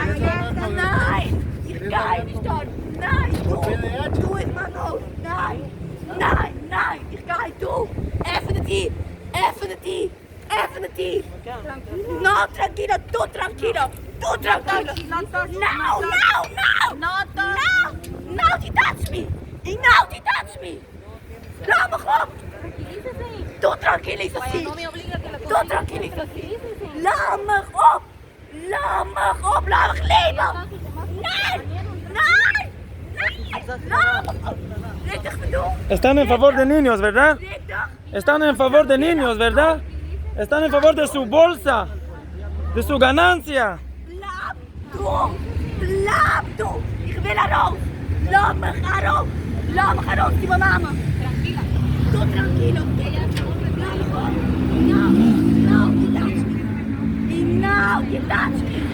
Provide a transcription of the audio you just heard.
ניין! איך גיי נישט דארט! ניין! דא! דא איז מיין הויז! ניין! ניין! ניין! איך גיי דא! עפן די טיר! עפן די טיר! עפן די טיר! No tranquilo! דו tranquilo! דו tranquilo! No! No! No! No! Now you touch me! Now you touch me! לאז מיך אפ! דו tranquilízate! דו tranquilízate! לאז מיך אפ! לאז מיך אפ! לאז מיך לעבן! ניין! ניין! ניין! לאז מיך אפ! רעד איך מיט דו? Están en favor de niños, ¿verdad? רעד איך? Están en favor de niños, ¿verdad? Están en favor de su bolsa, de su ganancia. בלייב דא! בלייב דא! איך וויל ארויס! לאז מיך ארויס! לאז מיך ארויס צו מיין מאמע! דו tranquilo! לאז מיך אפ! Now! Now you touch me! Now you touch me!